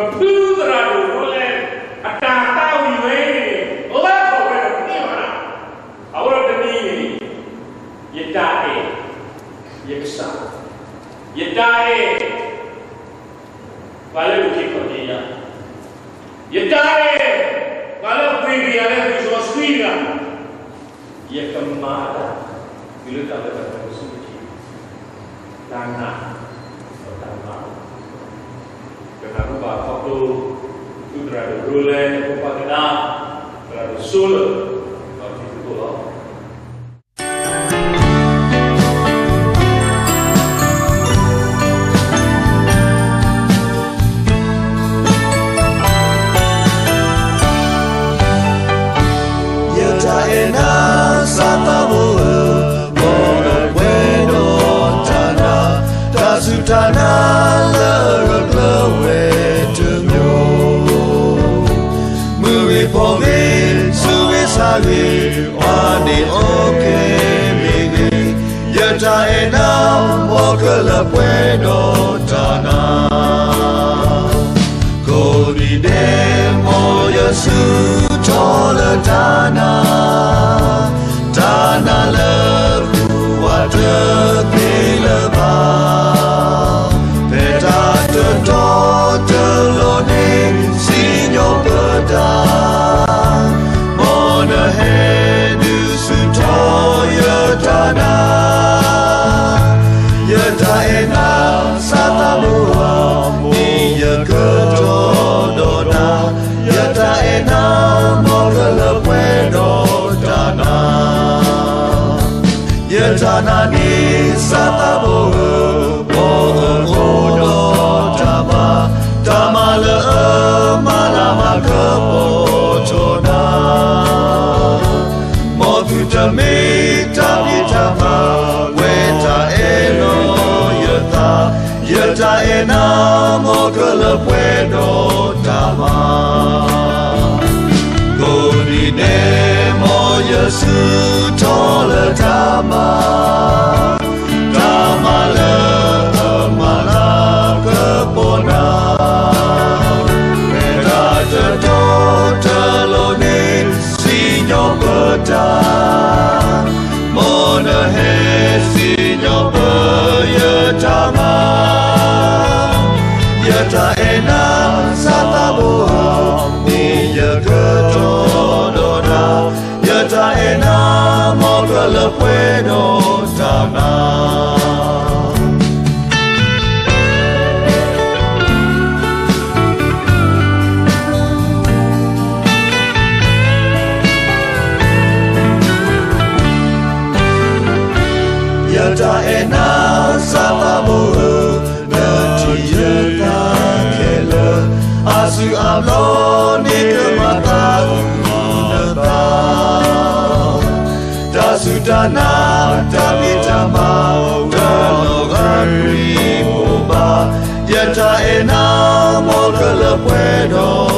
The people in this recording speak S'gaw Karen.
ပဖုသရၣ်ဒိၣ်ဒိလဲၣ် အတၢ်သးဝံၣ်ဝဲန့ၣ် လၢထီၣ်ဝဲဒီးန့ၢ်ဘၣ်, အဝဲဒီးတနံၤန့ၣ် ယတၢ်အဲၣ် ယကစၢ်, ယတၢ်အဲၣ် ပှၤလၢအုၣ်က့ၤခီၣ်က့ၤယၤ, ယတၢ်အဲၣ် ပှၤလၢအပှ့ၤက့ၤယၤလၢလံာ်စီဆှံတဂၤ, ယကမၤတၢ် တုၤလၢတၢ်လၢတၢ်ပှဲၤဆူတက့ၢ်, တၢ်နာ် ဒီးတၢ်မၤ ကနၢ်ဟူဘၣ်ခီဖျိ သုသရၣ်ဒိၣ်ဒိလဲၣ် ဖိခွါကဒါ သရၣ်ဒိၣ်စိလၢၣ် ဒီးတံၤသကိးလီၤ. ယတၢ်အဲၣ်နၤ သးသးဘိဧၢ, မ်အပှဲၤဒီးတၢ်နာ်, တၢ်စူၢ်တၢ်နာ်လၢအဂၢၢ်ကျၢၤဝဲတမံၤ, မုၢ်ဂ့ၤဖီဂ့ၤ ဆူဂ့ၤဆါဂ့ၤ, အီၤန့ၣ်အီကဲမ့ၢ်ဂ့ၤ, ယတၢ်အဲၣ်နၤ မ်ကလၢပှဲၤဒီးတၢ်နာ် ကိးနံၤဒဲး မ်ယစုထီၣ်လၢတၢ်နာ်, တၢ်နာ်လၢဃုာ်ဝးတသ့လၢၤဘၣ်, ဖဲတၢ်တတီတလိၤန့ၣ် စံၣ်ညီၣ်ပတၢ် မ်နဟဲဒုးဆူၣ်ထီၣ်ယတၢ်နာ်, ယတၢ်အဲၣ်နၤ သးသးဘိဧၢ, မ့ၢ်ယကတီၢ်ဒီးနၤ, ယတၢ်အဲၣ်နၤ မ်ကလၢပှဲၤဒီးတၢ်နာ် ယတၢ်နာ်န့ၣ် သးသးဘိဧၢ, မ်အအိၣ်ဒီးတၢ်မၤ, တၢ်မၤလၢအမၤလၤမၤကပီၤထီၣ်နၤ, မ်သုတမ့ၢ်တၢ်ဖံးတၢ်မၤ ဝဲတၢ်အဲၣ်လီၤယသး, ယတၢ်အဲၣ်နၤ မ်ကလၢပှဲၤဒီးတၢ်မၤ ကိးနံၤဒဲး မ်ယစုထီၣ်လၢတၢ်မၤ, တၢ်မၤလၢအမၤလၤကပီၤနၤ, ဖဲတၢ်တတီတလိၤန့ၣ် စံၣ်ညီၣ်ပတၢ် မ်နဟဲစံၣ်ညီၣ်ပယတၢ်မၤ, ယတၢ်အဲၣ်နၤ သးသးဘိဧၢ, မ့ၢ်ယကတီၢ်ဒီးနၤ, ယတၢ်အဲၣ်နၤ မ်ကလၢပှဲၤဒီးတၢ်နာ် ယတၢ်အဲၣ်နၤ သးသးဘိဧၢ, နထံၣ်ယတၢ်ခဲလၢာ်, အစုအဘျီန့ၣ်ကမၤသးအုးနသး, တၢ်စူၢ်တၢ်နာ် တၢ်ဖံးတၢ်မၤ တလီၤဂာ်ပြံပိဘၣ်, ယတၢ်အဲၣ်နၤ မ်ကလၢပှဲၤဒီး